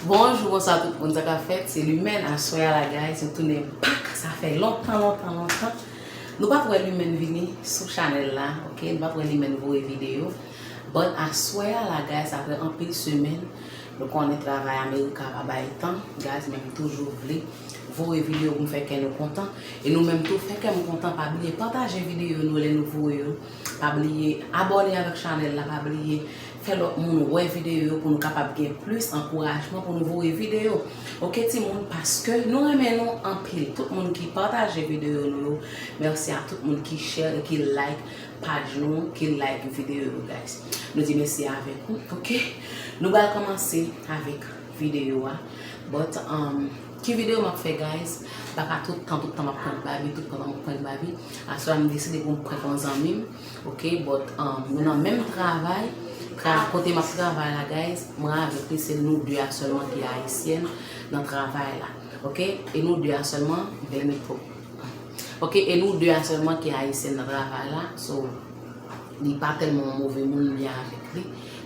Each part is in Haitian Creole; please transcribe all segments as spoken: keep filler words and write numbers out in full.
Bonjou, bonswa tout moun, sa k ap fèt? Se Limèn, aswè a la, guys, nou tounen back, sa fè lontan, lontan, lontan. Nou pa t wè Limèn vini sou chanèl la, ok? Nou pa t wè Limèn voye videyo. But aswè a la, guys, apre anpil semèn, nou konnen travay America pa bay tan, guys, men m toujou vle voye videyo pou m fè kè nou kontan. E nou menm tou, fè kè m kontan, pa bliye pataje videyo nou lè nou voye yo. Pa bliye abòne avèk chanèl la, pa bliye fè lòt moun wè videyo yo pou nou kapab gen plis ankourajman pou nou voye videyo. Ok, timoun, paske nou renmen nou anpil. Tout moun ki pataje videyo nou yo, mèsi a tout moun ki share e ki like paj nou, ki like videyo yo, guys. Nou di mèsi avèk ou, ok? Nou pral kòmanse avèk videyo a. But, um, ki videyo m ap fè, guys? M pa ka tout tan, tout tan m ap prank Babi, tout tan m ap prank Babi. Aswè a, m deside pou m prank yon zanmi m, ok? But, um, nou nan menm travay, tra-, kote m ap travay la, guys, mwen avèk li, se nou de a sèlman ki ayisyèn nan travay la, ok? E nou de a sèlman, Benito. Ok, e nou de a sèlman ki ayisyèn nan travay la, so, li pa tèlman yon move moun, m byen avèk li.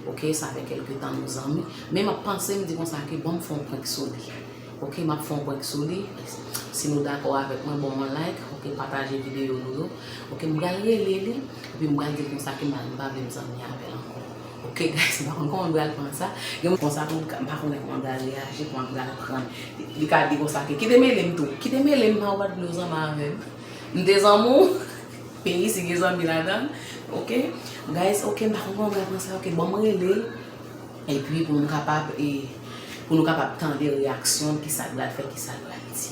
Ok, sa fè kèlke tan nou zanmi. Men m ap panse, m di konsa ke bon, m fè yon prank sou li. Ok, m ap fè yon prank sou li. Si nou dakò avèk mwen, ban m yon like. Ok, pataje videyo nou yo. Ok, m pral rele li. Epi m pral di l konsa ke m pa vle m zanmi avè l ankò. Ok, guys, m pa konn kòman m pral pran sa. Gen moun konsa tou, m pa konnen kòman m pral reyaji, kòman m pral pran. Li, li ka di konsa ke, "Kite mele m tou. Kite mele m, m pa wad dlo zanmi avè m." M te zanmi w. Peyi si gen zanmi ladan l. Ok? Guys, ok, m pa konn kòman m pral pran sa. Ok, bon, m rele l. Epi pou nou kapab, e, pou nou kapab tande reyaksyon l, kisa l pral fè, kisa l pral di.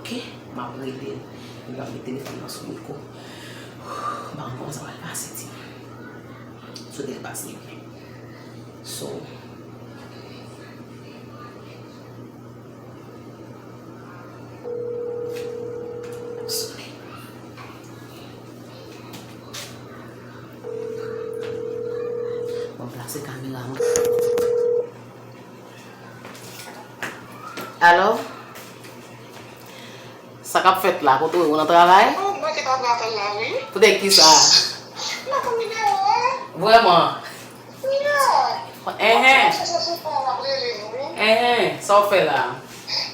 Ok? M ap rele l. Li pral met telefòn nan sou mikwo. M pa konn kòman sa pral pase, timoun. Sou te l pase vre. So, ap sonnen. Bon, plase kamera mwen. Alo? Sa k ap fèt la? Kote w ye? Ou nan travay? Oh, mwen te pa travay la, wi. Poutèt ki sa? M pa konn nimewo a. Vrèman? Yeah. Enhen. Mwen se sou fon w ap rele m, wi. Enhen. Sa w fè la?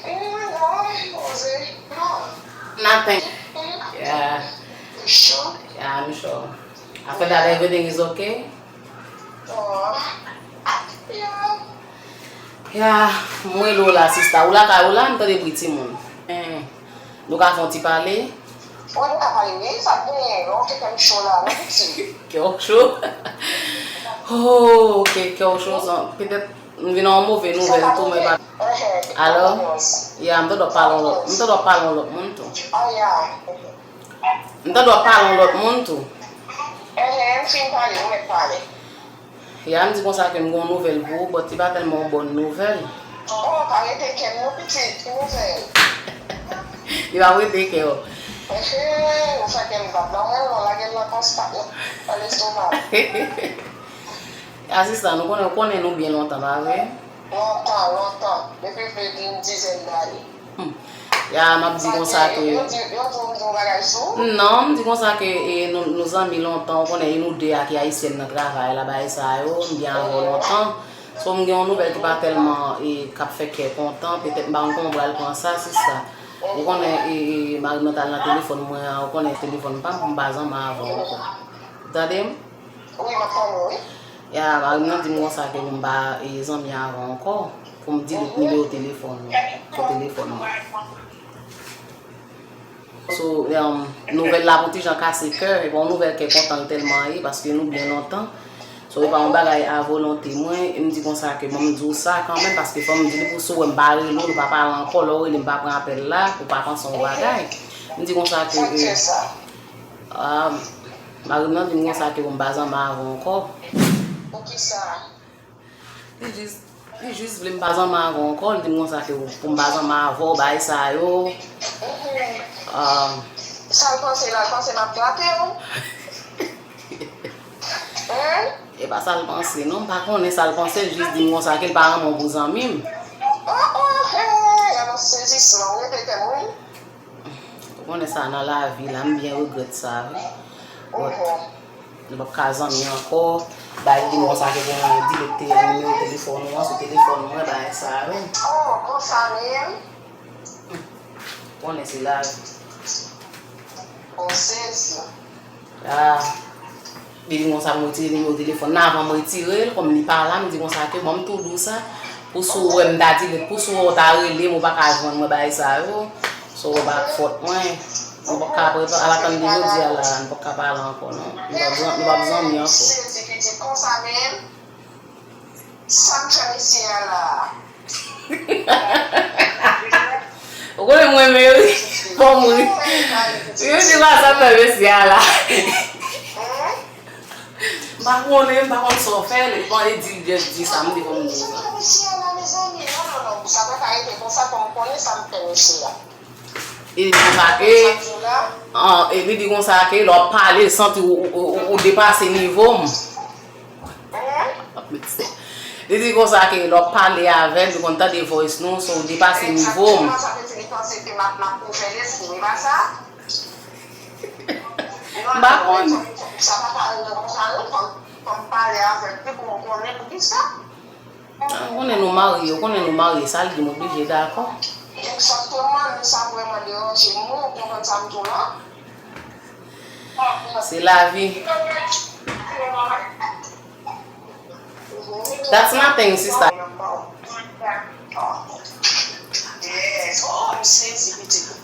Mm, non, poze. Non. Nothing. Mm. Yeah. You sure? Yeah, I'm sure. After that, everything is okay? Oh. Yeah. Ya, mwen rele w la, sista. Ou lakay ou la, m tande bri timoun. Eh, nou ka fè yon ti pale? Wi, nou ka pale, wi. Sa k genyen? Non, ou te fè m cho la, wi, piti. Kè w cho? Oh, ok, kè w cho, san, petèt, m vin nan yon move nouvèl tou, men pa. Alo? Ya, m tande w ap pale yon lòt, m tande w ap pale yon lòt moun tou. Oh, ya. M tande w ap pale yon lòt moun tou. Enhen, m fin pale, ou mèt pale. Ya, m di konsa ke m gen yon nouvèl pou ou, but li pa tèlman yon bòn nouvèl. Oh, pa rete kè m non, pitit, ki nouvèl? Li pa rete kè w. Enhen, ou fè kè m bat. Ban mwen non, lage l nan konstat, nan lestomak. Asistan, nou konnen, ou konnen nou byen lontan, pa vre? Lontan, lontan. Depi plis d'une dizaine d'années. Hmm. Ya, m ap di konsa ke. Yo di, yo di w m di yon bagay sou ou? Non, m di konsa ke, e, nou, nou zanmi lontan, ou konnen, e nou de a ki ayisyèn nan travay la, bagay sa yo, m byen avè w lontan. So, m gen yon nouvèl ki pa tèlman, e, k ap fè kè kontan, petèt m pa konn kòman m pral pran sa, sista. Ou konnen, e, e, mari m nan t al nan telefòn mwen an, ou konnen telefòn pa m, pou m pa zanmi avè w ankò. Ou tande m? Wi, m ap tande w, wi. Ya, mari m nan di m konsa ke pou m pa, e, zanmi avè w ankò, pou m delete nimewo telefòn ou, sou telefòn mwen. So, um, nouvèl la pou ti jan kase kè, e pa yon nouvèl kè kontan l tèlman ye, paske nou byen lontan. So, e pa yon bagay a volonte mwen, e m di konsa ke bon, m di w sa kanmenm, paske fò m di li pou si w wè m pa rele w, nou pa pale ankò, lè w rele m pa pran apèl la, pou w pa panse yon bagay. M di konsa ke, e, Ah, mari m nan di m konsa ke pou m pa zanmi avè w ankò. Poukisa? Li jis, li jis vle m pa zanmi avè w ankò, li di m konsa ke pou m pa zanmi avè w, bagay sa yo. Mhm. Ah. Sa l panse la, l panse m ap drape w? Hein? E pa sa l panse, non, m pa konnen sa l panse, l jis di m konsa ke l pa renmen w pou zanmi m. Oh, oh, hey, alò sezisman, ou repete m, wi. Ou konnen sa nan lavi la, m byen regrèt sa, wi. But, nou p ap ka zanmi ankò. Bay li di m konsa ke pou mwen delete nimewo telefòn ou an sou telefòn mwen, bagay sa yo. Oh, konsa menm? Konnen se lavi. Bon, sezi. Ah. Li di konsa pou m retire nimewo telefòn nan, avan m retire l, kòm li pa la, m di konsa ke bon, m tou di w sa, pou si w wè m ta delete, pou si w wè w ta rele m, ou pa ka jwenn mwen, bagay sa yo. So, pa fòt mwen. Nou p ap ka, pa atann de jodi a la, nou p ap ka pale ankò, non. Nou p ap zan-, nou p ap zanmi ankò. Sezi pitit konsa menm. Sa m fè mesye a la a? Ou konnen m renmen ri. Fò m ri. Yo di pa sa m fè mesye a la. M pa konnen, m pa konn sa w fè, li pa di l just di sa, m di fò m di sa. Sa m fè mesye a la, mezanmi? Non, non, non, sa pa ka rete konsa, fò m konnen sa m fè mesye a. E li di konsa ke, ah, e li di konsa ke lè w ap pale, l santi ou, ou, ou, ou depase nivo m. Ap met sè. Li di konsa ke lè w ap pale avè l, li konn tande voice nou, so ou depase nivo m. Egzakteman, sa vle di li panse ke m ap, m ap ouvè lespri m, e pa sa? M pa konn. Sa pa ka rete konsa, non. Fò m, fò m pale avè l pi pou m konnen poukisa. Ah, ou konnen nou marye, ou konnen nou marye, sa l di m oblije dakò. Egzakteman, men sa vrèman deranje m, wi, ou konprann sa m di w la? Se lavi. That's nothing, sista. Yes, oh, m sezi pitit.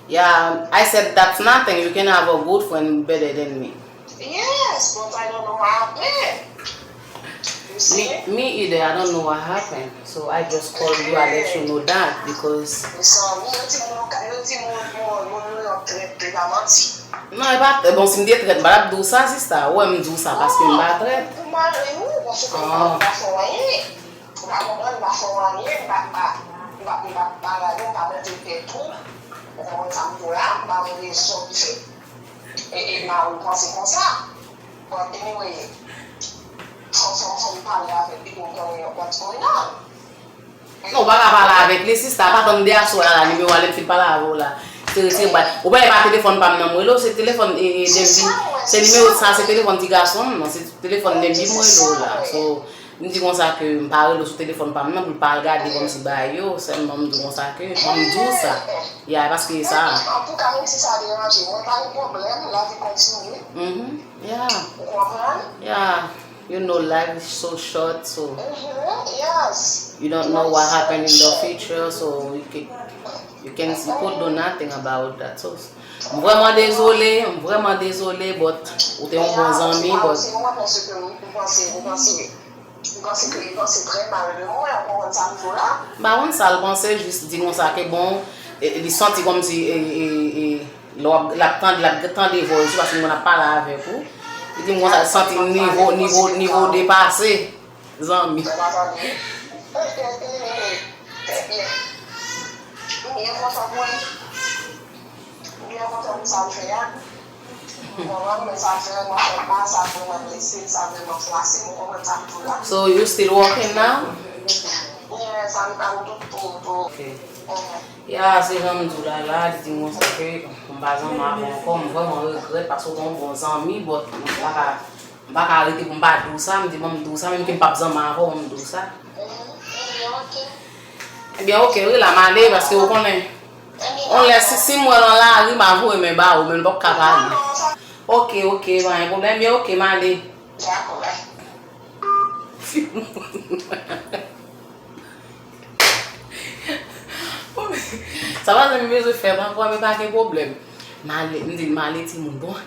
Yeah, I said that's nothing. You can have a good friend better than me. Yes, but I don't know what happened. You see? Me, me either. I don't know what happened. So I just called you, I let you know that because. Mezanmi, yo di moun, yo di moun, moun, moun New York trèt, li pa manti. Non, e pa, bon, si m te trèt, m pa t ap di w sa, sista. Ou wè m di w sa paske m pa trèt. Pou mari ou, paske m pa fè w anyen. Ou pa konprann, m pa fè w anyen, m pa, m pa, m pa, m pa, m pa gade, m pa mete tèt ou. Ou konprann sa m di w la, m pa wè rezon ki fè e, e mari w panse konsa. But anyway, fò, fò, fò m pale avè l, li pou m konnen what's going on. Non, ou pa ka pale avèk li, sista, pa tann de aswè a la, nimewo a, lè m fin pale avè w la. Se, se, ou pa, ou pa e pa telefòn pa m nan m rele w, se telefòn, e, e, Denby, se nimewo sa, se telefòn ti gason m, non, se telefòn Denby m rele w la. So, m di konsa ke m pa rele w sou telefòn pa m nan pou l pa al gade kòmsi bagay yo, sèlman m di konsa ke, bon, m di w sa. Ya, paske sa. Antouka, menm si sa deranje, mwen pa gen pwoblèm, lavi kontinye. Mhm, ya. Ou konprann? Ya. You know, life is so short, so. Mhm, yes. You don't know what happen in the future, so you can, you can, you could do nothing about that. So, m vrèman dezole, m vrèman dezole, but ou te yon bon zanmi, but. Se mwen, paske m panse, m panse, m panse ke li panse trè mal de mwen, ou konprann sa m di w la? M pa konn sa l panse, jis di konsa ke bon, e, li santi kòmsi, e, e, e, lè w ap, l ap tande, l ap tande voice ou, paske moun ap pale avèk ou. Li di m konsa, l santi nivo, nivo, nivo depase, zanmi. Sa pa tande. Trè byen. M byen kontan pou li. M byen kontan pou sa l fè a. Ou konprann, men sa vrèman fè m mal, sa vrèman blese m, sa vrèman flase m, ou konprann sa m di w la? So, you still working now? Yes, I'm, I'm do, do, do. Okay. Mhm. Ya, se jan m di w la, la, li di m konsa ke m pa zanmi avè w ankò, m vrèman regrèt, paske w te yon bon zanmi, but m pa ka, m pa ka rete pou m pa di w sa, m di bon, m di w sa, menm ke m p ap zanmi avè w, m di w sa. Mhm. Ebyen, oke. Ebyen, oke, wi, la, m ale, paske w konnen. On lè si, si m wè l nan lari, m a voye men ba ou, men l p ap ka pale. Oke, oke, pa gen pwoblèm. Ebyen, oke, m ale. Sa pa janm bezwen fèt ankò, men pa gen pwoblèm. M ale, m di l, m ale, timoun, bon.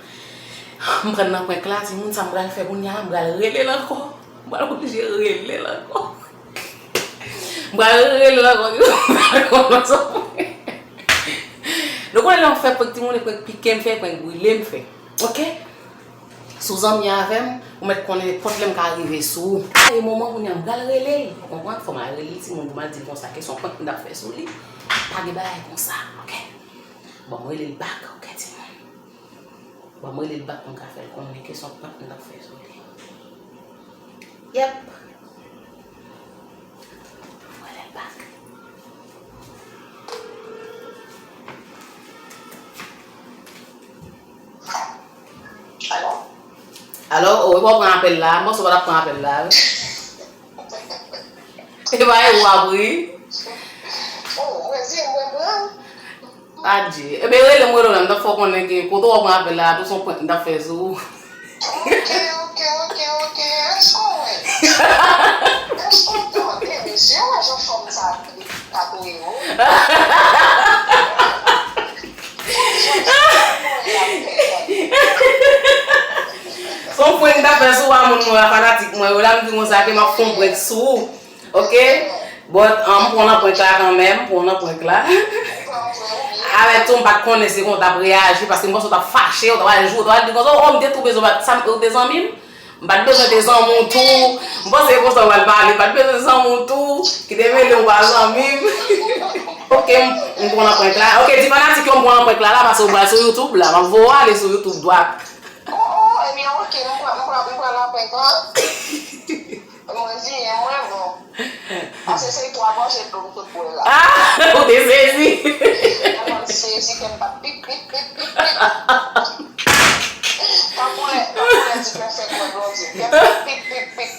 M pran nan prank la, timoun, sa m pral fè kounye a, m pral rele l ankò. M pral oblije rele l ankò. M pral rele l ankò. Nou konnen lè m fè prank timoun, e prank pike m fè, prank brile m fè. Oke? Si w zanmi avè m, ou mèt konnen nenpòt lè m ka rive sou ou. E moman kounye a m pral rele l. Ou konprann? Fò m al rele l timoun pou m al di l konsa ke se yon prank m t ap fè sou li. Pa gen bagay konsa, oke? Bon, m rele l back, oke, timoun? Bon, m rele l back pou m ka fè l konnen ke se yon prank m t ap fè sou li. Yep. M rele l back. Alo? Alo, Oh, oh, w ap pran apèl la. M panse w pa t ap pran apèl la, wi. E pa e ou ap ri. Oh, mwen di, mwen pran. Adje. Ebyen, rele m, rele w la, m t ap fè w konnen ke kote w ap pran apèl la, tou se yon prank m t ap fè sou ou. Ok, ok, ok, ok. Èske w wè? Èske w tande, mesye? Ou wè jan fanm sa ap ri, ap ri, wi. Se yon prank m t ap fè sou ou a, moun mwen, a fanatik mwen yo la, m di konsa ke m ap fè yon prank sou ou. Ok? But, um, m pran nan prank la kanmenm, m pran nan prank la. Avèk tou, m pa t konnen se konsa w t ap reyaji, paske m panse w t ap fache, w t ap al joure, w t ap al di konsa, oh, m te tou bezwen bat, sa, ou te zanmi m? M pa t bezwen te zanmi w tou. M panse konsa w al pale, m pa t bezwen zanmi w tou. Kite mele w pa zanmi m. Ok, m, m pran nan prank la. Ok, di fanatik yo m pran nan prank la, la, paske w pral sou YouTube la, m ap voye w ale sou YouTube dwat. Oh, oh, ebyen, ok, m pran, m pran, m pran nan prank la. Mwen di, mwen bon. Paske se twa gòje dlo m sot bwè la. Ah, ou te sezi. Mwen sezi, kè m bat pip, pip, pip, pip, pip. Tankou lè, tankou lè ti pèfèk mwen blonde. Kè m bat pip, pip, pip.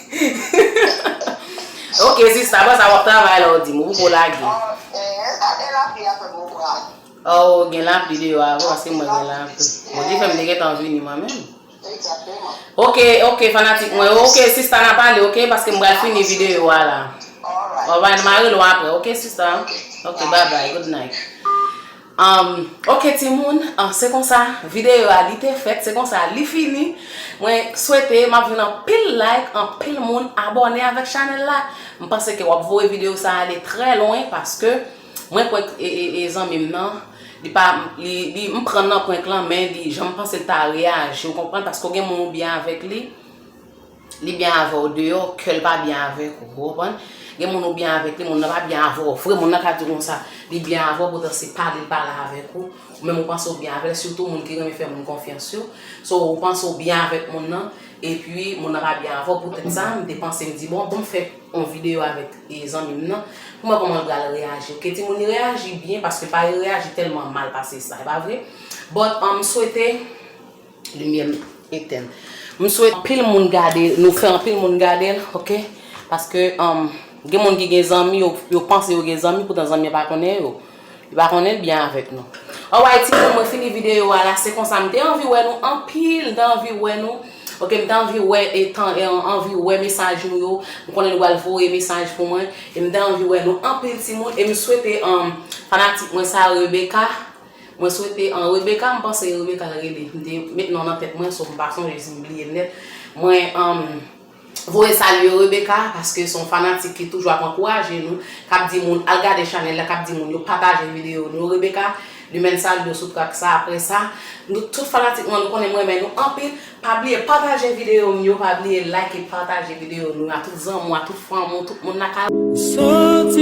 Ok, sista, bon, sa w ap travay la, ou di m, ou poko lage. Oh, eh, eh, sa gen lapli a fè m ou pral. Oh, gen lapli deyò a, vre, paske mwen gen lapli. Bondye fè m te gentan vini mwen menm. Egzakteman. Ok, ok, fanatik mwen. Ok, sista, n a pale, ok, paske m pral fini videyo a la. Alright. Alright, m a rele w apre, ok, sista? Ok. Ok, bye bye, good night. Um, ok, timoun, ah, se konsa videyo a li te fèt, se konsa li fini. Mwen swete m ap jwenn anpil like, anpil moun abòne avèk chanèl la. M panse ke w ap voye videyo sa ale trè lwen, paske mwen kwè e, e, e zanmi m nan, li pa, li, li, m pran nan prank lan, men li janm panse l ta reyaji, ou konprann, paske w gen moun ou byen avèk li, li byen avè w deyò, kè l pa byen avèk ou, ou konprann? Gen moun ou byen avèk li, moun nan pa byen avè w vre, moun nan ka di w konsa, li byen avè w, poutan se pale l pale avèk ou, ou menm ou panse w byen avè l, sitou moun ki renmen fè moun konfyans yo. So, ou panse w byen avèk moun nan, epi moun nan pa byen avè w, poutèt sa, m te panse, m di, bon, bon, m fè yon videyo avèk, e, zanmi m nan, pou m wè kòman l pral reyaji. Ok, timoun, li reyaji byen, paske l pa reyaji tèlman mal pase sa, e pa vre? But, um, m swete, limyè m etèn. M swete anpil moun gade, nou fè anpil moun gade l, ok? Paske, um, gen moun ki gen zanmi, yo, yo panse yo gen zanmi, poutan zanmi an pa konnen yo. Li pa konnen l byen avèk nou. Alright, timoun, mwen fini videyo a la, se konsa, m te anvi wè nou anpil, m te anvi wè nou. Ok, m te anvi wè, e, tan, e, anvi wè mesaj nou yo. M konnen nou pral voye mesaj pou mwen. E m te anvi wè nou anpil, timoun. E m swete, um, fanatik mwen sa, Rebecca. Mwen swete, an, Rebecca, m panse Rebecca l rele. M te met non nan tèt mwen, so m pa sonje si m bliye l nèt. Mwen, um, voye salye Rebecca, paske se yon fanatik ki toujou ap ankouraje nou, k ap di moun al gade chanèl la, k ap di moun yo pataje videyo nou. Rebecca, li menm salye w sou trak sa. Apre sa, nou tout fanatik mwen, nou konnen m renmen nou anpil. Pa bliye pataje videyo m yo, pa bliye like e pataje videyo nou a tout zanmi w, a tout fanmi w, tout moun nan ka. Sot